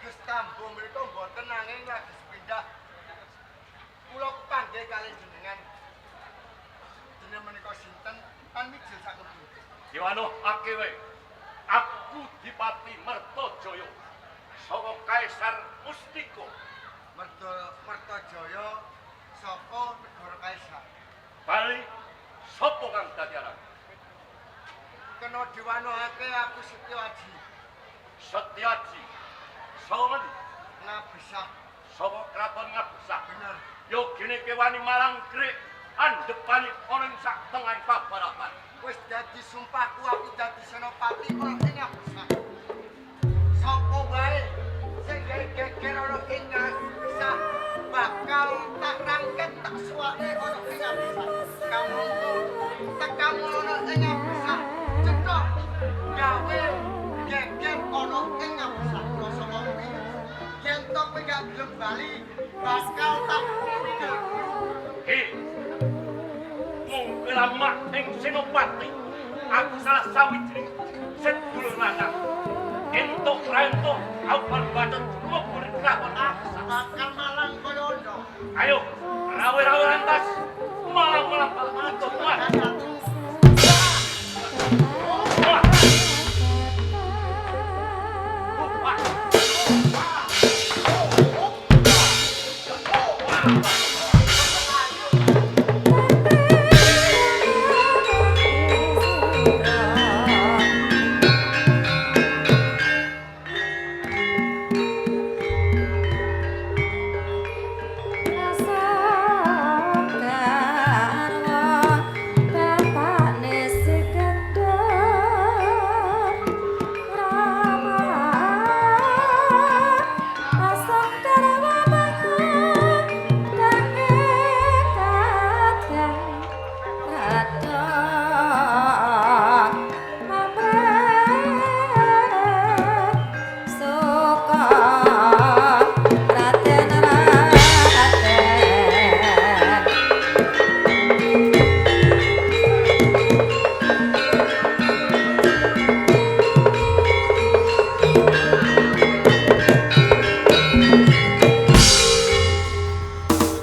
Teges Tambo mriku mboten nanging lagi sepindah. Kula kepanggih kalih jenengan. Jenengan menika sinten? Pan mijil sakudu. Diwanuhake wae. Aku Dipati Mertajaya saka Kaisar Mustika. Mertajaya saka negara Kaisar. Bali sapa kang dadi aran? Kena diwanuhake aku Setyo Aji. Setyo Aji. Saka ngendi? Ngabesah. Saka kraton Ngabesah. Bener. Yogine kewani malangkrik andhepane ana ing sak tengahing pabarapan. Wis dadi sumpahku aku dadi senopati ana ing Ngabesah. Sapa wae sing gawe geger ana ing Ngabesah bakal tak rangket tak suwake ana ing Ngabesah. Kamangka tekamu ana ing Ngabesah cetha gawe geger ana ing Ngabesah. Rasa kowe yen to kowe gak gelem bali bakal tak pundhut. He. Mung lamak ing senopati aku salah sawijining sedulur lanang. Entuk ra entuk aku bar bacot mlebu ning kraton Ngabesah. Bakal malang kaya ondo. Ayo, rawe-rawe lantas. Malang-malang balik maju.